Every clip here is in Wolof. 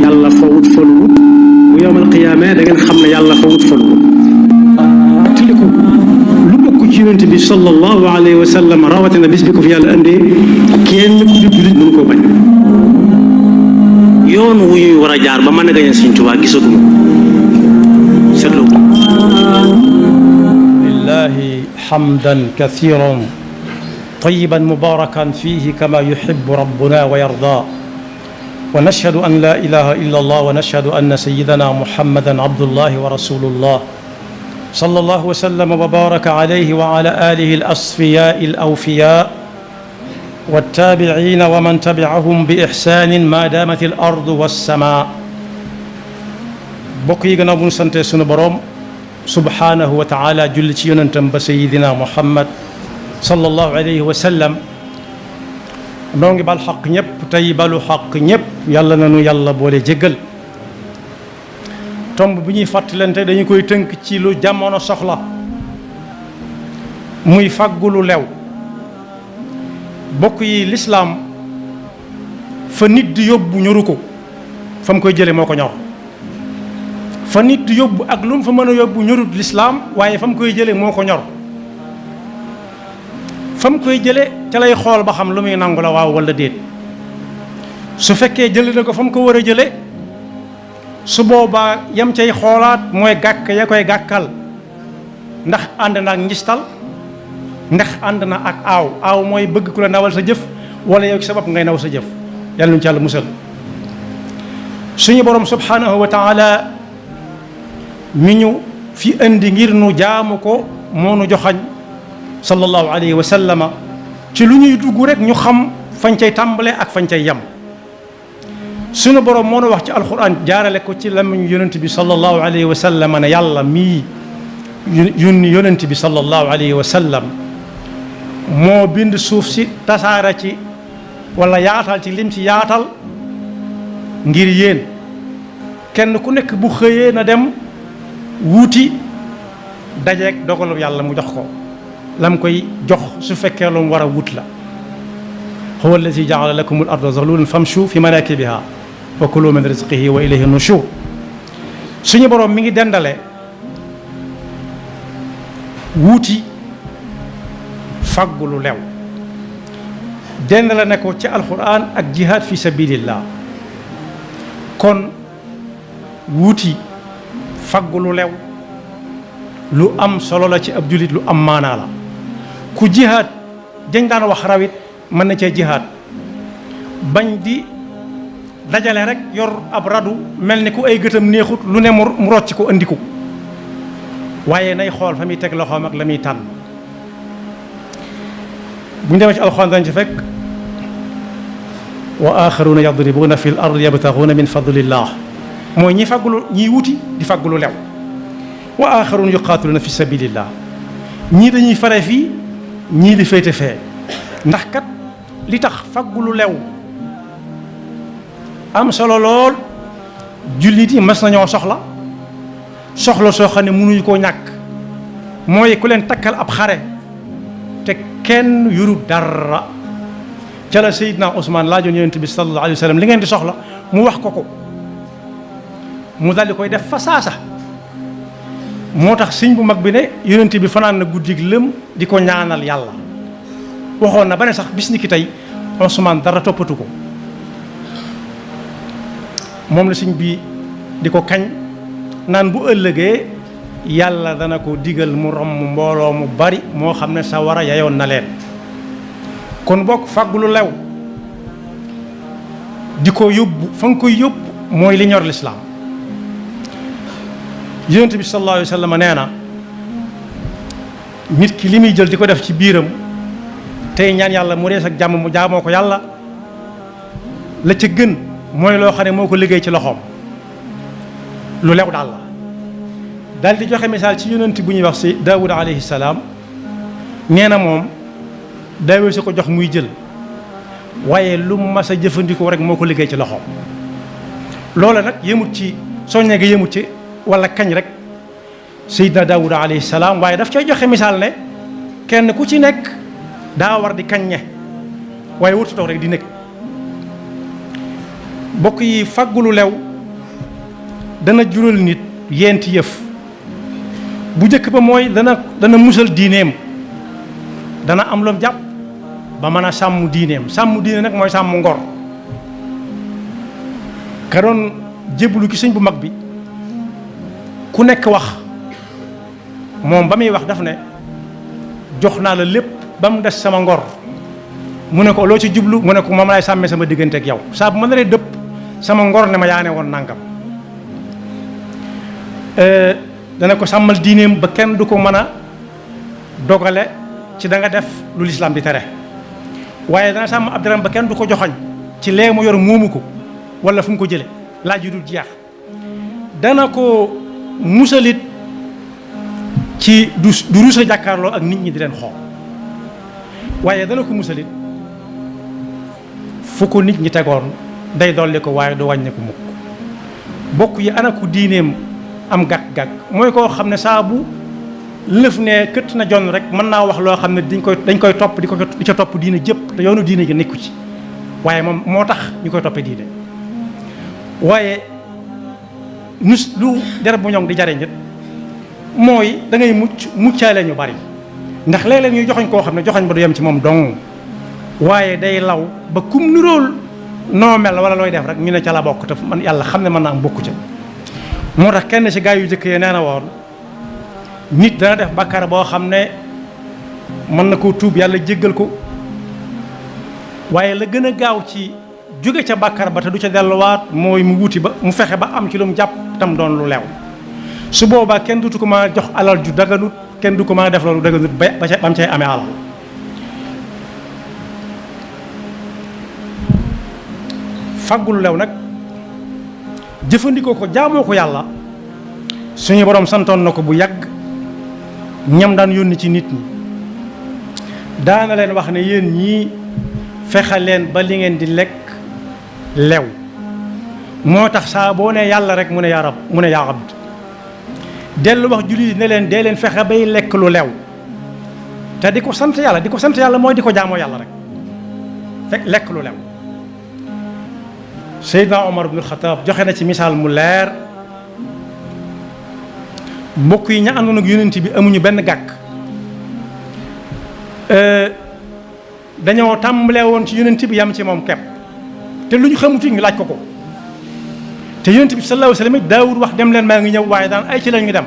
yàlla fawut faluwut bu yowmal qiyaamee da ngeen xam ne yàlla fawut faluwut tiliku lu bokk ci yonent bi sallallahu alayhi wa sallam rawatina bis bi ko fi yàlla indee kenn ku di jullit mënu koo bañ yoon wu ñuy war a jaar ba mën a gañe Sëriñ Tuubaa gisaguma seetlu ko lillahi hamdan kathiran طيبا مباركا فيه كما يحب ربنا ويرضى ونشهد أن لا إله إلا الله ونشهد أن سيدنا محمدا عبد الله ورسول الله صلى الله وسلم وبارك عليه وعلى آله الأصفياء الأوفياء والتابعين ومن تبعهم بإحسان ما دامت الأرض والسماء بقي جناب سنت سن بروم سبحانه وتعالى جل يونتم بسيدنا محمد صلى الله عليه وسلم نونغي بال حق ñep tay balu حق ñep yalla nañu yalla boole jéggal tomb bu ñuy fàttalante dañu koy tënk ci lu jamono soxla muy fàggulu lew bokk yi l'islam fa nit di yóbbu ñoru ko fa mu koy jële moo ko ñor fa nit di yóbbu ak lu mu fa mën a yóbbu ñorut l'islam waaye fa mu koy jële moo ko ñor fa mu koy jële ca lay xool ba xam lu muy nangu la waaw wala déet su fekkee jële na ko fa mu ko war a jële su boobaa yam cay xoolaat mooy gàkk ya koy gàkkal ndax ànd na ak njistal ndax ànd na ak aaw mooy bëgg ku la nawal sa jëf wala yow ci sa bopp ngay naw sa jëf yàlla ñu ci yàlla musal suñu borom subhanahu wa taala mi ñu fi indi ngir nu jaamu ko moo nu joxañ sallallahu alayhi wa sallama ci lu ñuy dugg rek ñu xam fañ cay tàmbale ak fañ cay yam suñu borom moo nu wax ci alquran jaarale ko ci lamiñu yonent bi sallallahu alayhi wa sallam ne yàlla mii yónni yonent bi sallallahu alayhi wa sallam moo bind suuf si tasaara ci wala yaatal ci lim ci yaatal ngir yéen kenn ku nekk bu xëyee na dem wuuti dajeeg dogalu yàlla mu jox ko lam koy jox su fekkee lu mu war a wut la huwa allazi jaala lakum al arda zalulan famshu fi manakibiha wa kulu min rizqihi wa ilayhi nushur suñu borom mi ngi dendale wuuti faggu lu lew dendale ne ko ci alquran ak jihad fi sabilillah kon wuuti faggu lu lew lu am solo la ci ab julit lu am maanaa la ku jihaad dañ daan wax rawit mën na cee jihaad bañ di dajale rek yor ab radu mel ni ku ay gëtam neexut lu ne mu rocc ko andiku waaye nay xool fa muy teg loxoom ak la muy tànn bu ñu demee ci alxuraan dañ ci fekk wa axaruna yadribuna fi l ard yabtaxuna min fadlillah mooy ñi faggulu ñiy wuti di faggulu lew wa axarun yuqaatiluna fi sabilillah ñii dañuy fare fii ñii di féete fee ndax kat li tax faggulu lew am solo lool jullit yi mas nañoo soxla soo xam ne mënuñu koo ñàkk mooy ku leen takkal ab xare te kenn yuru dara ca la Seydina Ousmane laajoon yonent bi sallallahu alayhi wa sallam li ngeen di soxla mu wax ko mu daldi koy def fa saasa moo tax sëñ bu mag bi ne yonent bi fanaan na guddig lëm di ko ñaanal yàlla waxoon na ba ne sax bis ni ki tey Ousmane dara toppatu ko moom la sëñ bi di ko kañ naan bu ëllëgee yàlla dana ko digal mu romb mbooloo mu bari moo xam ne sa war a yayoon na leen kon bokk fàggu lu lew di ko yóbbu fa nga koy yóbbu mooy li ñor lislaam yonent bi sallallahu alayhi wa sallam nee na nit ki li muy jël di ko def ci biiram tey ñaan yàlla mu rees ak jàmm mu jaamoo ko yàlla la ca gën mooy loo xam ne moo ko liggéey ci loxoom lu lew daal la daal di joxe misaal ci yonent bu ñuy wax si Daawuda alayhi salaam nee na moom daawee su ko jox muy jël waaye lu mas a jëfandikoo rek moo ko liggéey ci loxoom loola nag yëmut ci soññee gi yëmut ci wala kañ rek Seydina Daawuda alayhi salaam waaye daf cay joxe misaal ne kenn ku ci nekk daa war di kaññe waaye wurtu toog rek di nekk bokk yi faggulu lew dana jural nit yenti yëf bu njëkk ba mooy dana musal diineem dana am lu jàpp ba mën a sàmm diineem sàmm diine nag mooy sàmm ngor ka doon jébbalu ki sëñ bu mag bi ku nekk wax moom ba muy wax daf ne jox naa la lépp ba mu des sama ngor mu ne ko loo ci jublu mu ne ko moom laay sàmmee sama diggante ak yow saa bu ma naree dëpp sama ngor ne ma yaane woon nangam dana ko sàmmal diineem ba kenn du ko mën a dogale ci da nga def lu lislaam di tere waaye dana sàmm ab daram ba kenn du ko joxoñ ci lee mu yor moomu ko wala fu mu ko jële laaj yu dul jeex dana ko musalit ci du rus a jàkkaarloo ak nit ñi di leen xool waaye dana ko musalit fu ko nit ñi tegoon day dolli ko waaye du wàññi ko mukk bokk yi ana ku diineem am gàkk-gàkk mooy koo xam ne saa bu lëf ne këtt na jon rek mën naa wax loo xam ne dañ koy topp di ca topp diine jëpp te yoonu diine ji nekku ci waaye moom moo tax ñu koy toppee diine waaye nus lu der bu ñoŋ di jariñ nit mooy da ngay muccaale ñu bari ndax léeg-léeg ñuy joxoñ koo xam ne joxoñ ba du yem ci moom dong waaye day law ba kum nirool noo mel wala looy def rek ñu ne ca la bokk te man yàlla xam ne mën naa am bokku ca moo tax kenn ci gaa yu jëkk yee nee na woon nit dana def bàkkaar boo xam ne mën na koo tuub yàlla jéggal ko waaye la gën a gaaw ci jóge ca bàkkaar ba te du ca delluwaat mooy mu wuti ba mu fexe ba am ci lu mu jàpp tam doon lu leew su boobaa kenn dutu ko ma jox alal ju daganut kenn du ko ma def loolu daganut ba mu cay amee alal faggul lew nag jëfandikoo ko jaamoo ko yàlla suñu borom santoon na ko bu yàgg ñam daan yónni ci nit ñi daana leen wax ne yéen ñii fexe leen ba li ngeen di lekk lew moo tax saa boo ne yàlla rek mu ne yaa rab mu ne yaa abd dellu wax jullit ne leen dee leen fexe bay lekk lu lew te di ko sant yàlla mooy di ko jaamoo yàlla rek fekk lekk lu lew Seydina Omar ibnul Xataab joxe na ci misaal mu leer mbokk yi ña àndoon ak yonent bi amuñu benn gàkk dañoo tàmbalee woon ci yonent bi yam ci moom kepp te lu ñu xamuti ñu laaj ko te yonent bi sallallahu alayhi wa sallam daawul wax dem leen maa ngi ñëw waaye daan ay ci lañu dem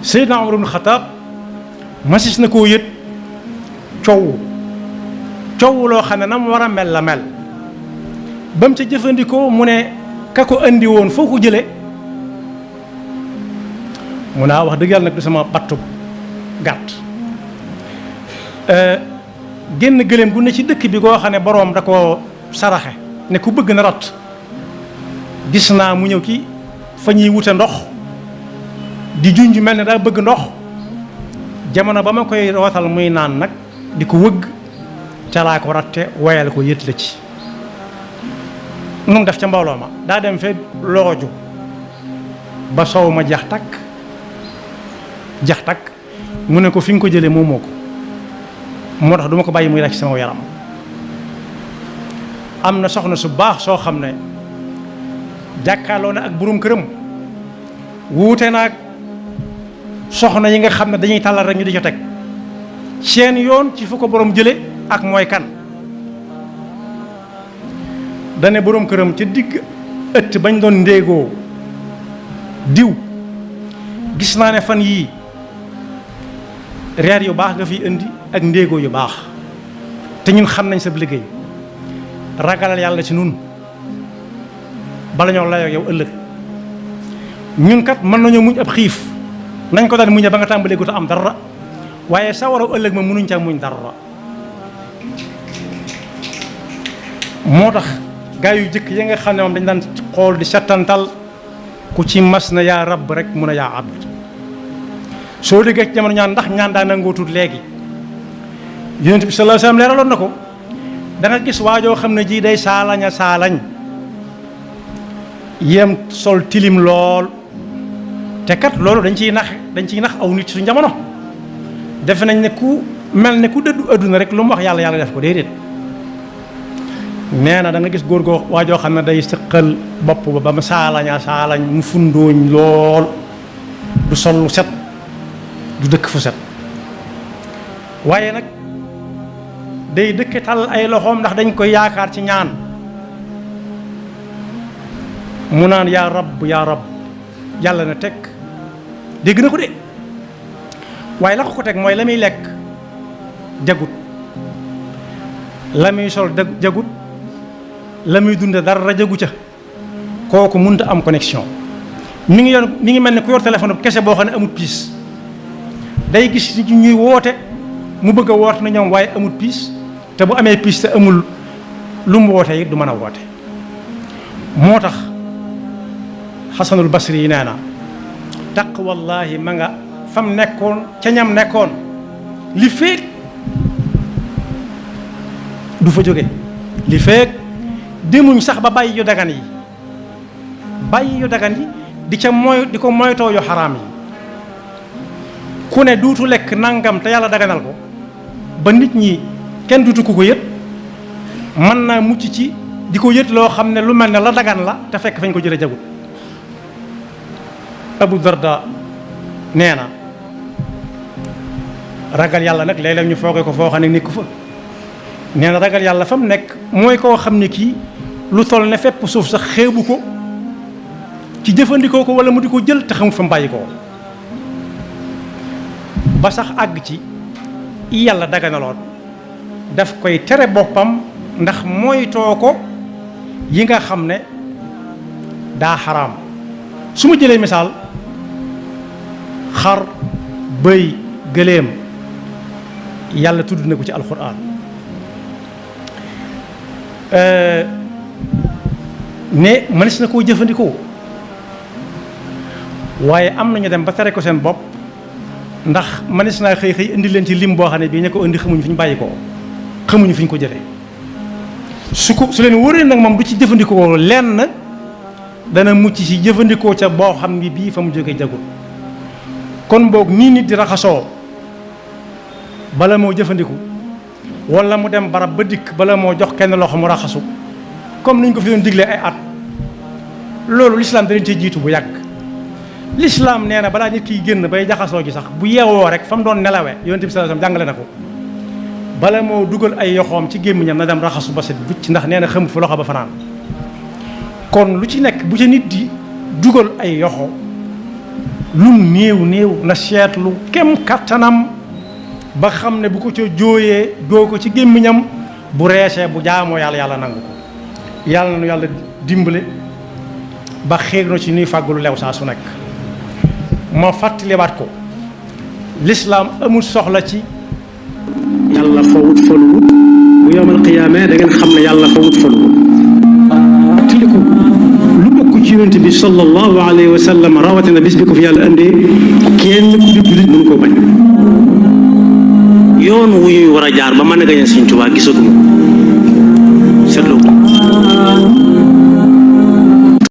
Seydina Omar ibnul Xataab masis na koo yët coow loo xam ne na mu war a mel la mel ba mu ca jëfandikoo mu ne ka ko andi woon foo ko jële mu naa wax dëgg yàlla nag du sama battu gàtt génn gëléem gu ne ci dëkk bi goo xam ne boroom da ko saraxe ne ku bëgg na rot gis naa mu ñëw ki fa ñuy wute ndox di junj mel ne daa bëgg ndox jamono ba ma koy rootal muy naan nag di ko wëgg ca laa ko ratte woyal ko yët la ci nu mu def ca mbooloo ma daa dem fe looju ba sow ma jax takk mu ne ko fi nga ko jëlee moomoo ko moo tax duma ko bàyyi muy rek ci sama yaram am na soxna su baax soo xam ne jàkkaarloo na ak burum këram wuute naag soxna yi nga xam ne dañuy tàllal rek ñu di ca teg seen yoon ci fu ko borom jële ak mooy kan dane borom këram ca digg ëtt bañ doon ndéegoo diw gis naa ne fan yii reer yu baax nga fiy indi ak ndéegoo yu baax te ñun xam nañ sa liggéey ragalal yàlla ci nun bala ñoo layoo yow ëllëg ñun kat mën nañoo muñ ab xiif nañ ko daan muñe ba nga tàmbalee gu ta am dara waaye sa war a ëllëg ma mënuñ ca muñ dara moo tax gaa yu jëkk yi nga xam ne moom dañ daan xool di settantal ku ci mas na yaa rab rek mun a yaa abd soo déggee ci jamono ñaan ndax ñaan daa nangoo tuut léegi yonent bi sallallahu alayhi wasallam leeraloon na ko da nga gis waajoo xam ne ji day saalañ yem sol tilim lool te kat loolu dañ ciy nax aw nit su jamono defe nañ ne ku mel ne ku dëddu adduna rek lu mu wax yàlla def ko déedéet nee na da nga gis góor goo waajoo xam ne day sëqal bopp ba mu saalañ mu fundooñ lool du sol lu set du dëkk fu set waaye nag day dëkke tal ay loxoom ndax dañ koy yaakaar ci ñaan mu naan yaa rab yàlla na teg dégg na ko de waaye la ko teg mooy la muy lekk jagut la muy sol jagut la muy dund dara jagu ca kooku mënut a am connexion mi ngi mel ne ku yor téléphone bu kese boo xam ne amut piis day gis nit ñuy woote mu bëgg a woote na ñoom waaye amut piis te bu amee piis te amul lu mu woote it du mën a woote moo tax xasanul basri yi nee na taqwallahi ma nga fam nekkoon ca ñam nekkoon li feek du fa jóge li feek demuñ sax ba bàyyi yu dagan yi di ko moytoo yu xaraam yi ku ne duutu lekk nangam te yàlla daganal ko ba nit ñi kenn duutu ko yët mën naa mucc ci di ko yët loo xam ne lu mel ne la dagan la te fekk fañ ko jële jagut Abu Darda nee na ragal yàlla nag léeg-léeg ñu foogee ko foo xam ne nekku fa nee na ragal yàlla fa mu nekk mooy koo xam ne kii lu toll ne fépp suuf sax xeebu ko ci jëfandikoo ko wala mu di ko jël te xamul fa mu bàyyi ko ba sax àgg ci yàlla daganaloon daf koy tere boppam ndax moytoo ko yi nga xam ne daa xaraam su ma jëlee misaal xar bëy gëléem yàlla tudd na ko ci alxuraan ne mënees na koo jëfandikoo waaye am nañu dem ba tere ko seen bopp ndax mënees naa xëy indi leen ci lim boo xam ne bii ñu ko indi xamuñu fi ñu bàyyi ko xamuñu fi ñu ko jëlee su leen wóoree nag moom du ci jëfandikoo lenn dana mucc ci jëfandikoo ca boo xam ni bii fa mu jógee jagul kon boog nii nit di raxasoo bala moo jëfandiku wala mu dem barab ba dikk bala moo jox kenn loxo mu raxasu comme niñ ko fi doon diglee ay at loolu lislaam da leen ci jiitu bu yàgg lislaam nee na balaa nit kiy génn bay jaxasoo ji sax bu yeewoo rek fa mu doon nelawee yonent bi sallallahu alayhi wasallam jàngale na ko bala moo dugal ay yoxoom ci gémmiñam na dem raxasu ba set bucc ndax nee na xamu fu loxo ba fanaan kon lu ci nekk bu ca nit di dugal ay yoxo lum néew na seetlu kem kattanam ba xam ne bu ko ca jooyee joo ko ci gémmiñam bu reesee bu jaamoo yàlla nangu ko yàlla na nu yàlla dimbale ba xéeg na ci nuy fàggulu lew saa su nekk ma fàttaliwaat ko lislaam amul soxla ci yàlla fawut folwut bu yowmal qiyaama da ngeen xam ne yàlla fawut folwut fàttaliku lu bokk ci yonent bi sallallahu alayhi wa sallam rawatina bis bi ko fi yàlla indee kenn ku di jullit mënu koo bañ yoon wu ñuy war a jaar ba mën a gañe Sëriñ Tuubaa gisaguma